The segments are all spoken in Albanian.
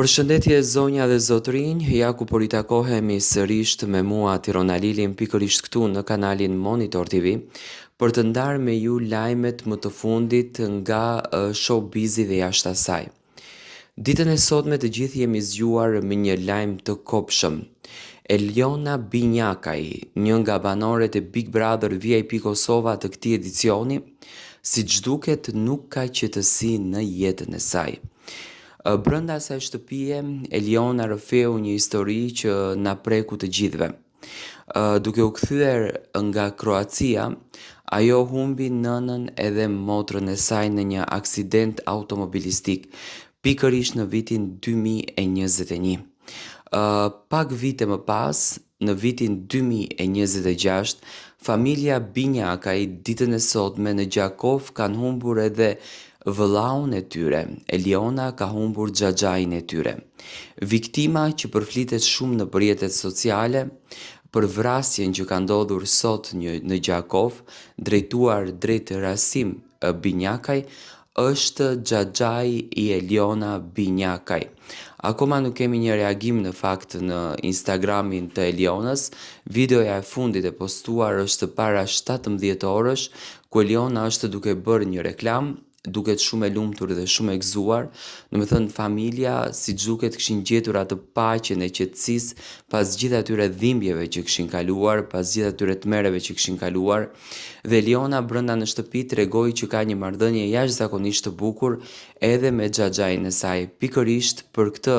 Përshëndetje zonja dhe zotërinj, ja ku po ritakohemi sërisht me mua Tiron Alilin pikërisht këtu në kanalin Monitor TV për të ndarë me ju lajmet më të fundit nga showbizi dhe jashtë asaj. Ditën e sotme të gjithë jemi zgjuar me një lajm të kobshëm. Eliona Binjakaj, një nga banoret e Big Brother VIP Kosova të këtij edicioni, siç duket nuk ka qetësi në jetën e saj. Brenda asaj shtëpie, Eliona rrëfeu një histori që na preku të gjithëve. Duke u kthyer nga Kroacia, ajo humbi nënën edhe motrën e saj në një aksident automobilistik, pikërisht në vitin 2021. Pak vite më pas, në vitin 2026, familja Binjakaj ditën e sotme në Gjakovë kanë humbur edhe vëllaun e tyre, Eliona ka humbur xhaxhain e tyre. Viktima që përflitet shumë nëpër rrjetet sociale për vrasjen që ka ndodhur sot një në Gjakovë, drejtuar drejt Rasim Binjakaj, është xhaxhai i Eliona Binjakaj. Akoma nuk kemi një reagim në fakt në Instagramin të Elionës. Videoja e fundit e postuar është para 17 orësh, ku Eliona është duke bërë një reklamë, duket shumë e lumtur dhe shumë e gëzuar. Domethënë familja, siç duket, kishin gjetur atë paqen e qetësisë pas gjithë atyre dhimbjeve që kishin kaluar, pas gjithë atyre tmerreve që kishin kaluar. Dhe Eliona brenda në shtëpi tregoi që ka një marrëdhënie jashtëzakonisht të bukur edhe me xhaxhain e saj. Pikërisht për këtë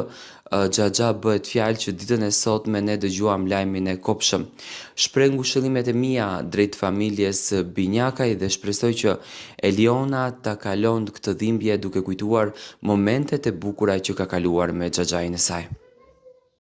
xhaxha bëhet fjalë që ditën e sotme ne dëgjuam lajmin e kobshëm. Shpreh ngushëllimet e mia drejt familjes Binjakaj dhe shpresoj që Eliona ta kalon këtë dhimbje duke kujtuar momentet e bukura që ka kaluar me xhaxhain e saj.